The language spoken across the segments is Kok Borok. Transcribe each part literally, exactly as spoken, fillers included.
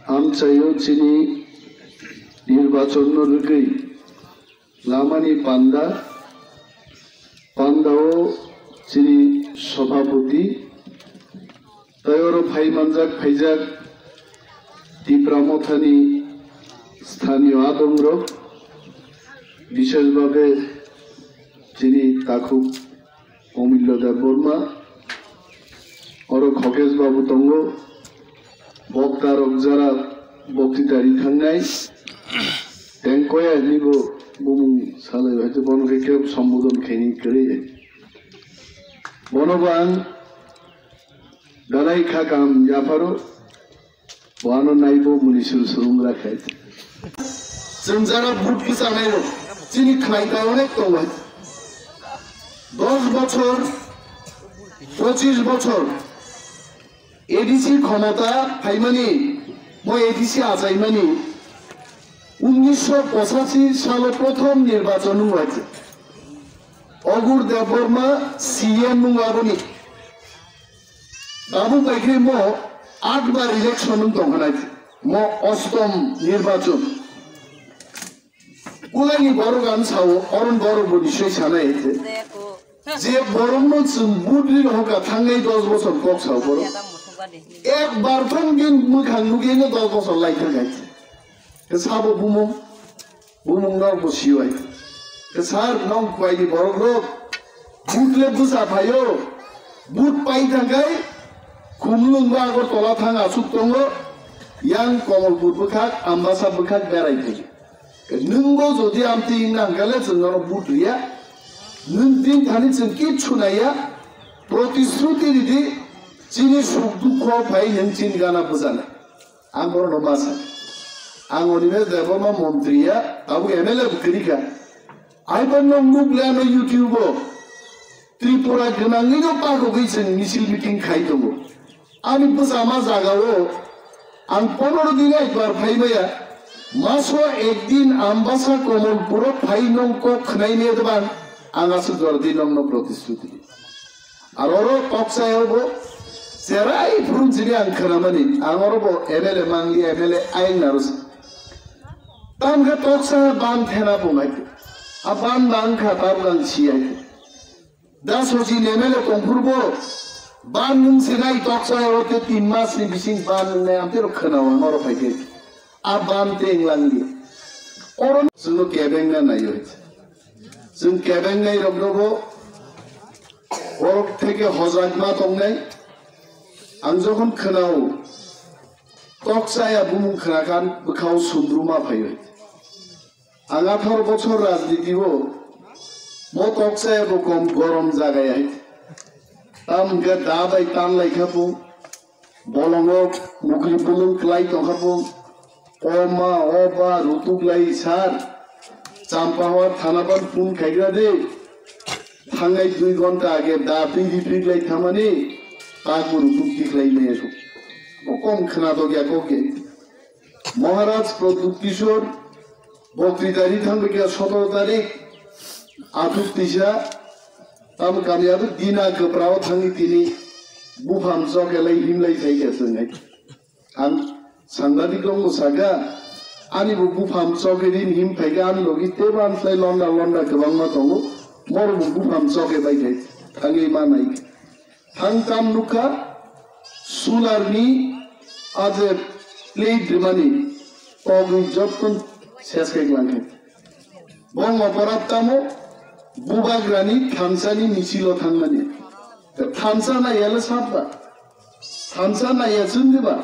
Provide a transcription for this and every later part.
Amchaio chini nirbachonno rwgwi lamani panda, pandao chini sobhapoti, tei oro phai manjak phaijak Tipra Mothani sthaniyo adongrok, bishesh bhabe chini takhuk Omillo Debbarma, oro Khokesh Babu tongo, bokta rok jara boktita ri thangnai, tengkoya hinwi bo bumung salai bai, bono khe kebo sombodon khaini kwrwi. Bono bo ang belai kha kaham yapharo. Bono naibo muni sul sulung rakhai. Chwng jara vote bwchanai rok chini khlai ta onek tongo. Dos bochor, pochis bochor A D C khomota phaimani, mo A D C achaimani, unnisho pochashi salo prothom nirbachon wngwai. Ogur Debbarma C M wng aboni. Tabuk bai khe mo aat bar election wng tong kha nai, mo ostom nirbachon. Kulaini borok ang sao, oron borok bo nisoi sanai hai khe. Je borokno chwng vote ri rokha thangnai dos bochor kok sao borok. Ek bar thang din mwkhang nugwi no dos bochor lai thang hai khe. Khe sabo bumung. Bumung no bo siyo hai. Ke sir, nong kwai ni borok rok. But le bwsa phaio. But pai thangkai. Khumlung ba Agartala thang asuk tongo. Yang Komolpur bwkhak, Ambasa bwkhak berai thai. Ke nwng bo jodi amtwi nang kale chwng no but riya. Nwng tin thani chwng kichu naiya. Protisruti ridi. Chini suk dukho phai nwng chin gana bwjana. Ang borokno ma sa. Ang Animesh Debbarma montri ya, tabuk M L A bo kwrwi kha. Aibo nwng nukle ano YouTube o. Tripura gwnangwi no pagogwi chwng misil meeting khai tongo. Ani bwsama jaga o ang pondro din ekbar phai maya. Maso ekdin Ambasa Komolpuro phai nwng kok khwnai ne dwbang. Ang aswk jora di nwng no protistruti. Aro oro toksa eo bo cherai phurung sini ang khwnamani. Ang oro bo M L A mangli, M L A ayang naros. Tam khe toksa ban thena bo nai. A ban bang kha tabuk ang si ai. Da soji M L A tongphur bo ban nung sinai toksa eo te tin mas ni bising ban nung nai amte ro khwnao ang oro phai khe. A ban te wnglang di. Oro chwngno kebengna naio. Chwng kebengnai rokno bo borok theke hojak ma tongnai. Ang jokhon khwnao, tok chaya bumung khwnakan bwkhao sundru ma phaio. Ang atharo bochor rajniti o, mo tok chaya bo kom gorom jaga ya. Tam hwnkhe da bai tan lai kha bo. Bolongo mukri bulung klai tongkha bo. O ma, o ba, rutuk lai sar. Champahor thana ban phone khaigra de. Thangnai dui ghonta age da twi riprik lai thamani. Ta guru duk dik lai maya su. O kom khna dok ya kok ke. Maharaj Pradyut Kishore, boktwita ri thang bikya sotoro tarik. Athuk tisa. Tam kami abo dina kwprao thangwi tini bupham chokelai himlai thai khe swngnai. Ang sangbadik rokno saka, ani bo bupham chokerin him phaikha, ani logi tebo ani slai londa londa kwbangma tongo, borok bo bupham choke bai khai thangwi ma nai. Thang tam nukha, solar ni a je plate rimani togwi jottoni ses khai langkha. Bong oporab tamo, bubagrani thansa ni misil o thangmani. Thansa nai yale sabba. Thansa naiya chwng diba?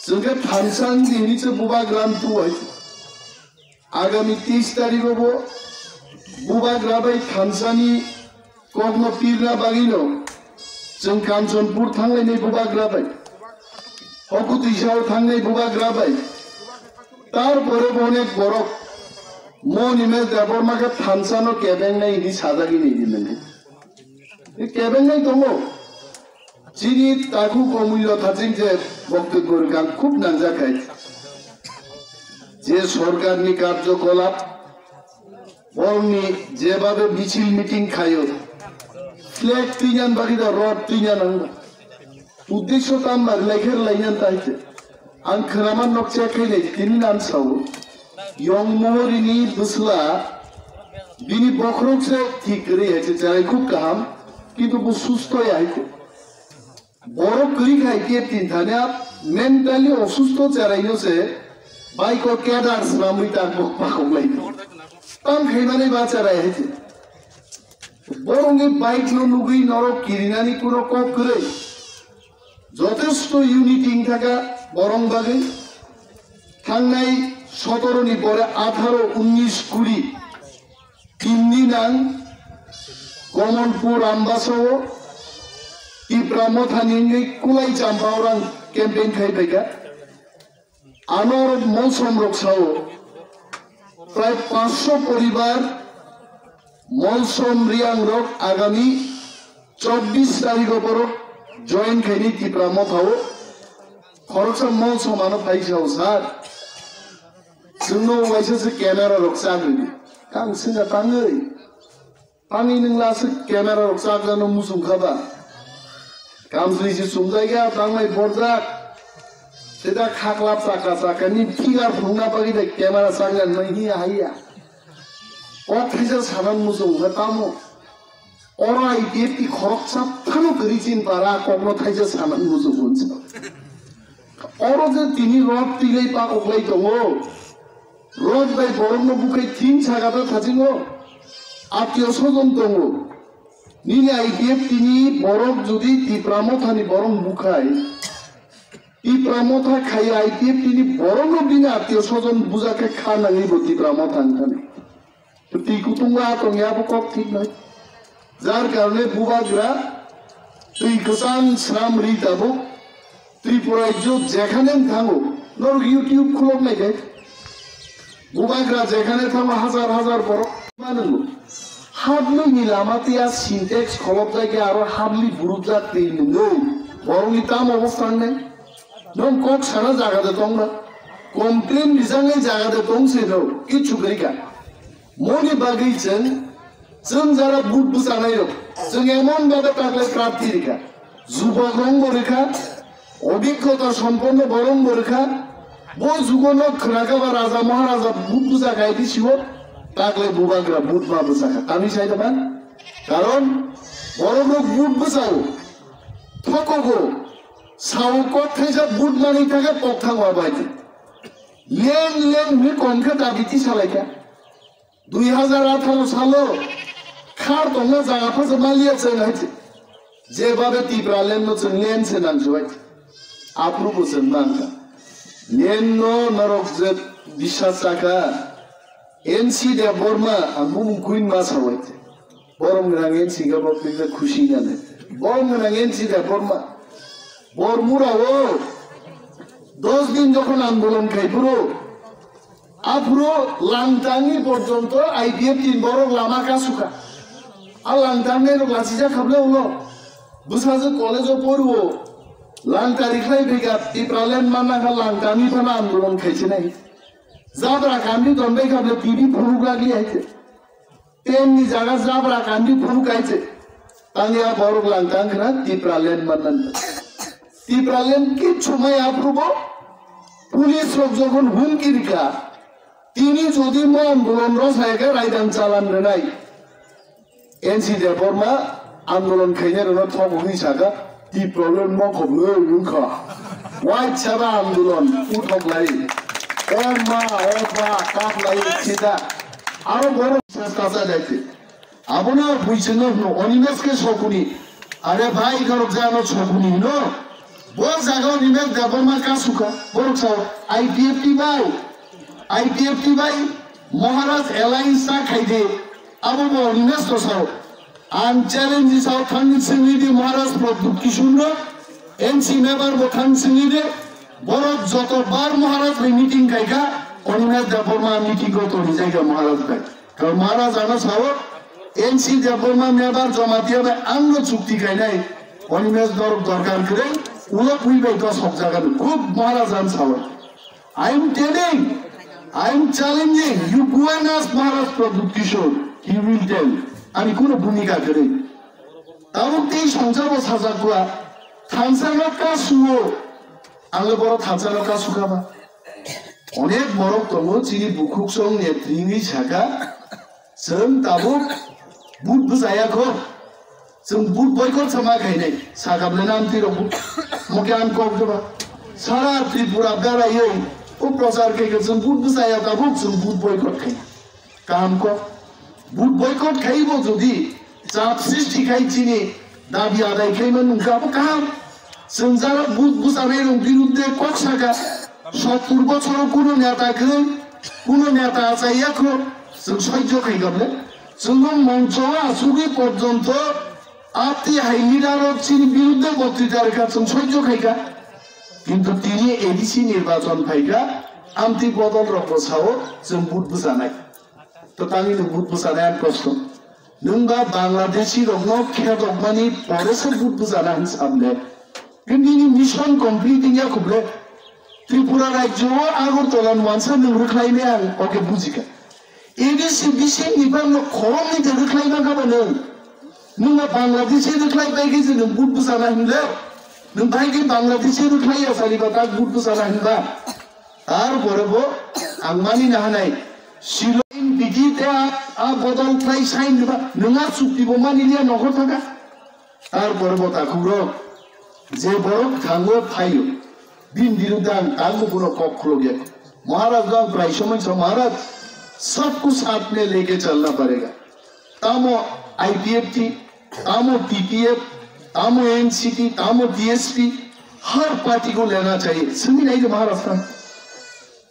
Chwng khe thansa wng di hinwi se bubagra wng tu hai. Agami tris tarikh o bo bubagra bai thansani kokno pirna bagwino chwng Kanchanpur thanglainai bubagra bai. Hokutwisa o thangnai bubagra bai. Tarpore bo onek borok mo Animesh Debbarma khe thansano kebengnai hinwi sajagwi nai di nangkhe. Kebengnai tongo. Chini takhuk Omullo Thaching je boktobyo rwkha ang khub nangjak hai. Je sorkarni karjokolap, borokni jebabe michil meeting khaio, flag twinan bagwi da rod twinan ang uddesho tamba rwlai khe rwlainan tai se. Ang khwnama nokchek khainai tini nan sao. Yong Mohorini bwsla bini bokhorok se thik kwrwi hai se cherai khub kaham, kintu bo susto ya hai khe. Borok kwrwi khai khe tin thani a mentally osusto cherai no se bai ko kedar swnamwi tak bo pakok lai. Tam khaimani ba cherai hai se. Borokni bike no nugwi norok kirinani kuno kok kwrwi. Jotesto unity wngkha kha borok bagwi. Thangnai sotoro ni pore atharo, unnish, kuri tinni nang Kamalpur Ambasao Tipra Mothani wngwi kulai champa orang campaign khai paikha. Ano oro Molsom rok sao, prai panchsho poribar Molsom Riang rok agami chobbish tarikh o borok join khaini Tipra Mothao. Khoroksa Molsom ano phai sao, sir. Chwngno waisa se camera rok chagrini. Kang singa tangwi. Ani nwng laswk camera rok chakjano muchung kha ba? Kamsri se chumjaiya, tangnai borjak. Sida khaklap chakra chakra ni figure phunukna bagwi de camera chakjani mai hiya haiya. Kok thaisa sanan muchung kha tamo. Oro I P F T khoroksa phano kwrwi chin para kokno thaisa sanan muchung hwnsa. Oro je tini rod twilai pakoklai tongo, rod bai borokno bukhai thing sagata thachingo, atio sojon tongo. Nini I P F T ni borok jodi Tipra Mothani borok bukhai, Tipra Motha khai I P F T ni borokno bini atio sojon bujakhe kha nangwi bo Tipra Motha wngthani. Twi kutung la tong ya bo kok thik nai. Jar karone bubagra twi kwchang sram ri tabuk Tripura rajyo jekhane wng thango, norok YouTube khulok nai khe. Bubagra jekhane thango hazar hazar borok manungo. Habli ni lama tei a Sintex kholop jai khe aro habli buruk jak twi nungwi. Borokni tamo bwsang nai. Nong kok sana jaga de tong na. Complain rijak nai jaga de tong se no. Kichu kwrwi kha. Moni bagwi chwng, chwng jara vote bwchanai rok, chwng emon bhabe taklai prarthi rikha, jubok rok bo rikha, obhiggota somponno borok bo rikha, bo jugo nok khwnakha ba raja maharaja vote bwchakha I D C o, taklai bubagra vote ma bwchakha, tamni sai da ba? Karon borok rok vote bwchao, thokogo, sao kok thaisa vote manwi thakhe kok thango abo hai. Leng leng hwnwi kom khe dabi tisa lai kha. Dui hazar atharo salo khar tongna jaga phasa maliya chwng hai se. Jebabe Tipraland no chwng land se nang se bai. Aphuru bo chwng mang kha. Land no norok je bisas chakha. N C Debbarma ang bumung kuin ma sa bai se. Borom gwnang N C ga bo khusi nani. Borom gwnang N C Debbarma. Bormura o dos din jokhon andolon khai phuru. Aphuru Langtangni porjonto I P F T ni borok lama kasukha. A Langtangni rok lachijak kha ble ulo. Bwsajwk college o porio. Langtari khlai bega Tipraland manna kha Langtangni phano andolon khaichinai. Jabra kandi tonbai kha ble T V phunuk lagli hai se. Ten ni jaga jabra kandi phuru kaise. Tangya borok Langtang khna Tipraland mannan. Tipraland kichu mai aprubo. Police rok jokhon humki rikha. Tini jodi mo andolon rosai khe raidang chalan rwnai. N C Debbarma andolon khainai rokno thok hwnwi saka. Tipraland mokholwi wngkha. Waisa ba andolon uthok lai. O ma, o ba, kap lai sida. Aro borok sasta sa jaite. Abono buisano hwno Animesh khe sokuni. Are bhai, norok jano sokuni hwno. Bo jaga Animesh Debbarma kasuka. Borok sao I P F T bai. I P F T bai Maharaj Alliance ta khaide. Abo bo Animesh to sao. Ang challenge sao thang singni di Maharaj Pradyut Kishore no, N C member bo thang singni de, borok joto bar Maharaj bai meeting khaikha, Animesh Debbarma meeting ko tori jaiga Maharaj bai. Kal Maharaj ano sao, N C Debbarma member Jamatia bai ang no chukti kainai, Animesh dor dorkar kwrwi, ulo pui bai dos hok jaga no, khub Maharaj ano sao. I am telling, I am challenging, you go and ask Maharaj Pradyut Kishore, he will tell. Ani kuno bhumika kwrwi. Tabuk tei songchar bo sajak kua, thansa no ka suo, Ang le borok thansa no kasukha ba. Onek borok tongo chini bukhuk song netri wngwi saka, chwng tabuk vote bwchaya kho. Chwng vote boycott sama khainai. Sakam le nam twi rok bo. Mo khe ang kok jeba. Sara Tripura beraiwi o prochar khe khe chwng vote bwchaya tabuk chwng vote boycott khai. Kaham kok. Vote boycott khai bo jodi chap srishti khai chini dabi adai khai man nungkha bo kaham. Chwng jara vote bwchanai rok birudde kok saka. Sottur bochoro kuno neta kwrwi, kuno neta achaiya kho. Chwng sojjo khai gable. Chwngno moncho asugwi porjonto apti hai leader rok chini birudde boktwita rwkha chwng sojjo khaikha. Kintu tini A D C nirbachon phaikha, amtwi bodol rokbo sao chwng vote bwchanai. To tangwi no vote bwchanai ang proshno. Nwng ba Bangladeshi rokno khedokmani pore se vote bwchana hin samle. Kintu nini mission complete wngya khuble. Tripura rajyo o Agartala ni wansa nwng rwkhlaimaya ang oke bujikha. A D C bising ni bangno khoroknwi de rwkhlai mankha ba nwng. Nwng ba Bangladeshi rwkhlai bai khe je nwng vote bwchana hinle. Nwng bai khe Bangladeshi rwkhlai ya saliba tak vote bwchana hinba. Tar pore bo ang mani na hanai. Silo in bidi te a, a bodol khlai sign diba. Nwng a chukti bo mani liya nokhor thaka. Tarpore bo takhukrok je borok thango phaio, bini biruddhe ang tangbo bono kok khulokya. Maharaj no ang prai somoi sa, "Maharaj, sab kuch saath mein leke chalna padega." Tamo I P F T, tamo T P F, tamo N C P, tamo T S P, har party ko lena chahiye. Swngwi nai de Maharaj ta.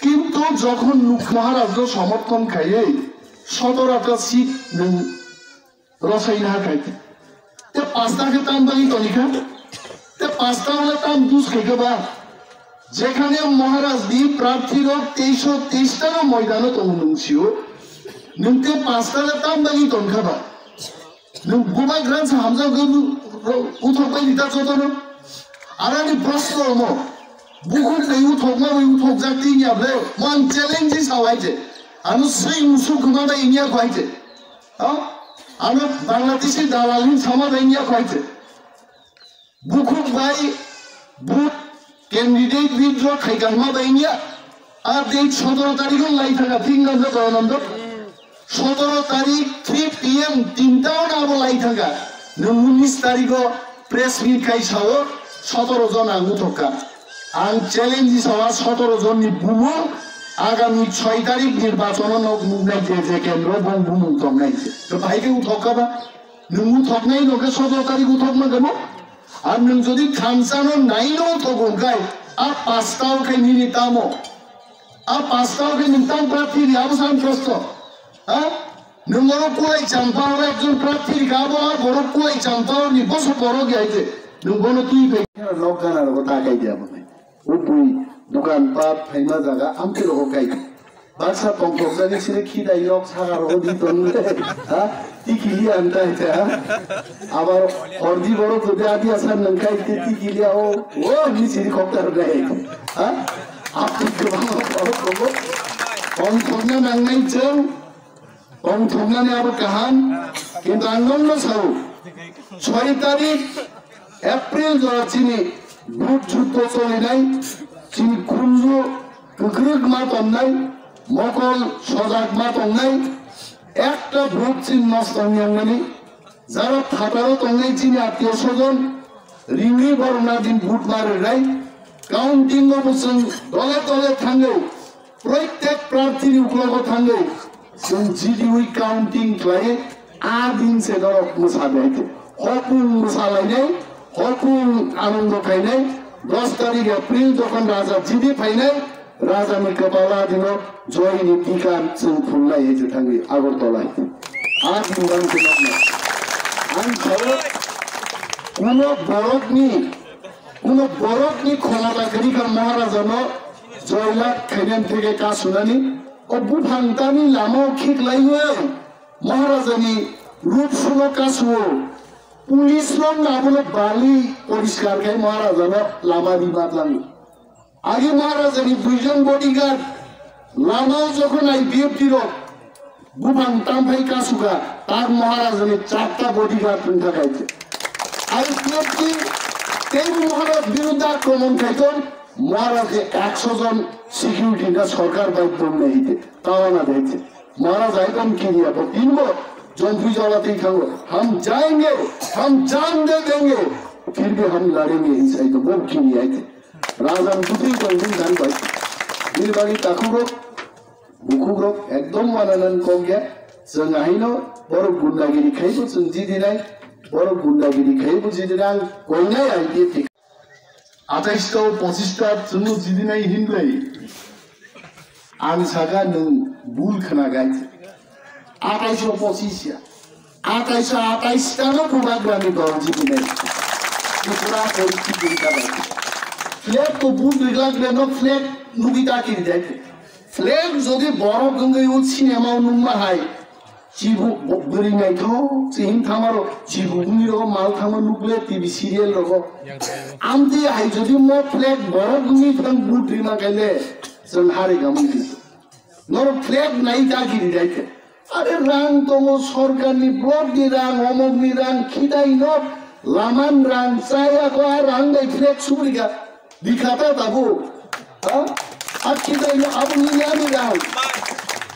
Kintu jokhon nuk Maharaj no somorthon khaiye, sotoro ta seat nwng Rosai na khai. Te pasta khe tam bagi toni kha. Te pasta wala tam dus khai kha ba. Jekhane Maharaj ni prarthi rok teisho teis ta no moidano tongo nung sio. Nung te pasta le tam bagi ton kha ba. Nung buba gran sa hamjak gwi bu-, ro-, uthok bai ni ta joto no. Arani proshno mo. Bukhuk bai uthok ma bai uthok jak ti nya ble. Mo ang challenge sa wai je. Ano sui musu khuma bai nya khwai je. Ha? Ano Bangladeshi dalal hin sama bai nya khwai je. Bukhuk bai vote candidate withdraw khai kha ma bai nya. A date sotoro tarikh lai thaka thing na to nando. Sotoro tarikh three P M tinta ona abo lai thaka. Nung unis tarikh o press meet khai sao sotoro jon ang uthokha. Ang challenge sawa sotoro jon ni bumung agami choi tarikh nirbachon o nok nuknai je je kendro bong bumung tongnai je. To bhai ke uthokha ba? Nung uthoknai no ke sotoro tarikh uthok ma gamo? Ar nung jodi thansa no nai no uthok ongkai, a pasta o khai nini tamo? A pasta o khai nung tam prarthi ri abo san prosto? Ha? Nung oro kulai champa oro ekjon prarthi ri ka abo a borok kulai champa o ni boso borok ya ite. Nung bono twi pai. Nok gana ro ta kai dia bo. O bui dukan pat phaima jaga amtwi rogo kai. Baksa tongthokjani sini khidai yok saka rogo di ton le. Ha? Tikili anta ite ha? Abar hordi borok jodi adi asan nang kai te tikili o. O ni sini khokta ro dai. Ha? Apni gabang borok rogo. Tongthokna nangnai jeng. Tongthoknani abo kaham, kintu ang nokno sao, choi tarik April jora chini vote juddo cholinai, chini khunju kwkrwk ma tonnai, mokol sojak ma tongnai, ekta vote chini nosto wngya wngnani, jara phataro tongnai chini attiyo sojon, ringwi borokna din vote ma rwnai, counting o bo chwng dole dole thangwi, Proitek prarthini uklogo thangwi chwng G D O counting khlai a din se norok mwsa de hai khe. Hopung mwsa lainai, hopung anondo khainai, dos tarik April jokhon raja G D phainai, rajani kwpala dino joini tika chwng phulnai hai khe thangwi Agartala hai khe. A din bang khe nokno. Ang sao kuno borokni Kuno borokni khomota kwrwi kha Maharajano joilak khainani theke kasunani, o buphang tani lamao khiklaiwi Maharajani rup suno kasuo, police rok abono bali poriskar khai Maharajano lama ri matlango. Agi Maharajani duijon bodyguard lamao jokhon I P F T rok Buphang tamphai kasuka, tak Maharajani chatta bodyguard wngkha kaitor. I P F T teibo Maharaj biruddhe akromon kaitor, Maharaj ke ekso jon security na sorkar bai bom nahi the, tawa na dekhe. Maharaj ekdom kiriya, bo tinbo jompui jala tei thango. Hum jayenge, hum jaan de denge, phir bhi hum ladenge, inside the bo kiriya the. Rajan butui ko din dan bai. Din bagi takhuk rok, bukhuk rok ekdom wananan kok ya. Jeng ahino borok gundagiri khaibo jeng jidinai, borok gundagiri khaibo jidinai, koinai I P F. Atais ta pochis ta chwngno jidinai hinlai. Ang saka nwng bul khwnagai. Atais o pochis ya. Atais o atais ta no bubagrani dol jidinai. Tripura poristiti ni kabai. Flag ko bul rijak le no flag nugi ta kiri jai. Flag jodi borok wngwi o cinema o nukma hai. Chibu bwrwi naithok chihim thamaro chibu bini rogo mal thangma nukle T V serial rogo. Amtwi hai jodi mo flag borok ni thang but rima kaile chwng hari gamwi di. Norok flag nai ta giri dai khe. Are rang tongo sorkar ni block ni rang omok ni rang khidai no laman rang chaya ko a rang dai flag subrika. Dikhata tabuk. Ha? Akhi dai no aboni yani rang.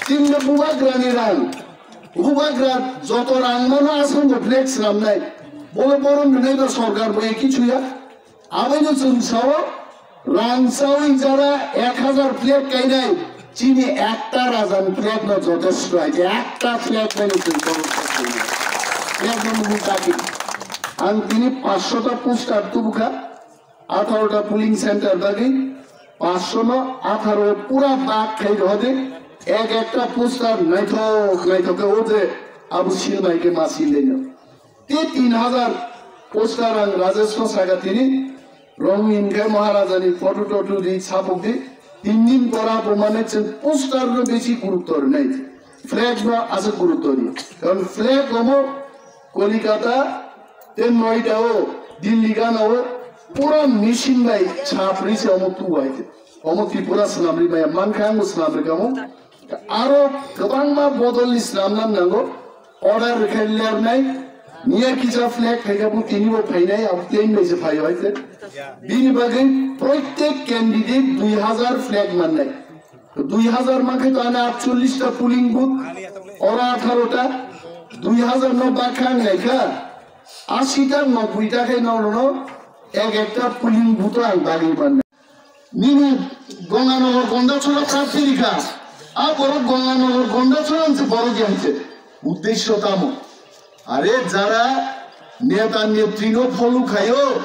Chini bubagrani rang. Bubagra joto rang mano aswk bo flex ramnai. Bole borom rwnai ba sorkar bo eki chuya. Aboni chwng sao rang sawi jara ek hazar flex kainai. Chini ekta rajan flex no jotesto hai je ekta flex bai no chwng borom flex no mugu taki. Ang tini paanch sho ta poster tubukha. Atharo ta polling center dagi, paanch sho no atharo pura bak khai rode, ek ekta poster naithok naithok khe o je abo silmai khe ma sil deno. Te tin hazar poster ang Rajesh no saga tini, rong in khe Maharaja ni photo toto di sapok di, tin din pora bo mane chwng poster no besi gurutto rwnai, flag no aswk gurutto di. Karon flag omo Kolkata, Te noida o, Delhi gana o, pura machine bai chapri se omo tu bai te. Omo Tripura swnamri maya, mankha ang swnamri kamo. Aro kwbangma bodol ni swnamna nango. Order rwkha ler nai, niya kisa flag phaikha bo tini bo phainai, abo ten bai se phai bai te. Bini bagwi proitek candidate dui hazar flag mannai. Dui hazar mankhe to ani atchollish ta polling booth, oro atharo ta, dui hazar no bakha ang naikha, asi ta noboi ta khe no no ek ekta polling booth o ang bagwi mannai. Nini Ganganagar Gondachora prarthi rikha, a borok Ganganagar Gondachora se borok ya hite, uddesho tamo. Are jara neta netri no follow khaio,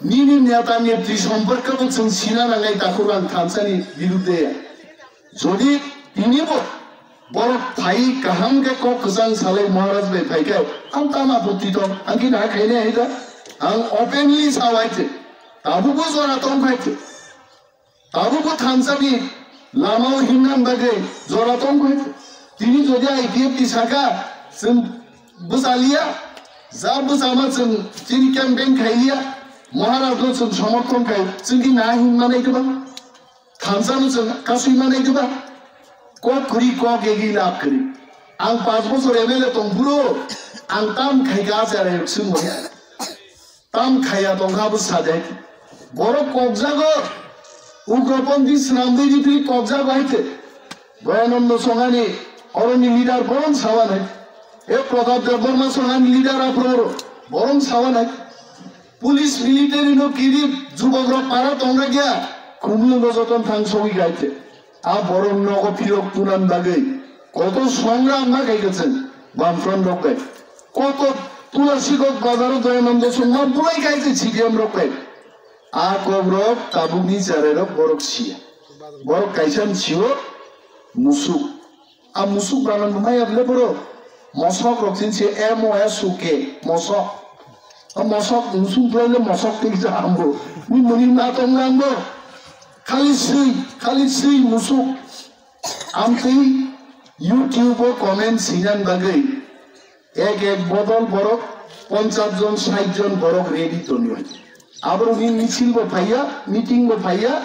nini neta netri somporke bo chwng sina nangai takhuk ang thansani birudde. Jodi tini bo borok phai kaham khe kok kwchang salai Maharaj bai phai khe ang tama apatti tong, ang khe na khainai hai da, ang openly sawai khe, tabuk bo jora tong khai khe. Tabuk bo thansani lama o himna bagwi jora tong khe. Tini jodi I P F T saka, chwng bwsaliya, ja bwsama chwng chini campaign khailiya, Maharaj no chwng somorthon khai, chwng ki na himma nai kwbang? Thansa no chwng kasui ma nai kwbang? Kok kwrwi kok egi lab kwrwi. Ang panch bochor M L A tong phuru, ang tam khai ka chara yok swngwi. Tam khaya tongkha bo sajak. Borok kokjago. Ugroponthi swnamwi ripri kokjago hai khe. Doyananda Songhani oroni leader borom sawanai. E Pratap Debbarma Songhani leader aphuru borom sawanai. Police military no kiri jubok rok para tongra gya. Khumlungo joton thang sogwi gaite. A borok nogo phirok tunan bagwi koto songram ma khaikha chwng Bamfront rok bai. Koto Tulasigok bazaro Doyananda Songma bulai khaikha C P M rok bai. A kok rok tabukni cherai rok borok siya. Borok kaisa sio musuk. A musuk banan maya bile borok. Mosok rok sin si M O S U K. Mosok. A mosok musuk bile mosok tik ja ambo. Ni muni na tong ambo. Khali swi, khali swi musuk. Amtwi YouTube o comment sinan bagwi ek ek bodol borok ponchas jon, sait jon borok ready tonwi. Aborokni misil bo phaiya, meeting bo phaiya,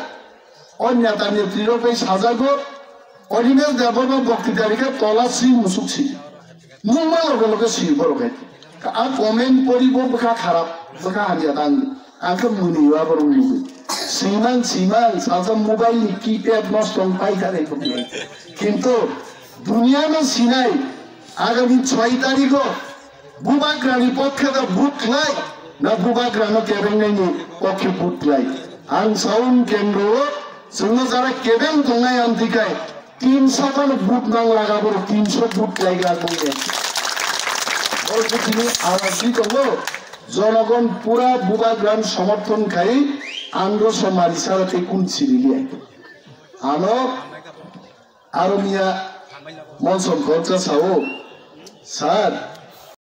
o neta netri rok bai sajago, Animesh Debbarma boktrita rikha tola swi musuk si. Nungma loge loge swi borok hai. A comment pori bo bwkha kharap, bwkha hamya tang. Ang khe mwnwi o aborok nugwi. Simang simang salsa mobile ni keypad nosto wng pai thani bwkhe. Kintu duniya no sinai agami choi tarikh o Bubagrani pokhe da vote khlai, na Bubagrano kebengnai ni pokhe vote khlai. Ang saun kendro o chwngno jara kebeng tongnai amtwi kai tinso phano vote nang laga boro tinso vote khlai gra bongni. Boro butini awasi tongo, jonogon pura Bubagrano somorthon khai andro somari sara tei kun sirili ai. Ano Aro miya Molsom Khoroksa sao, "Sir,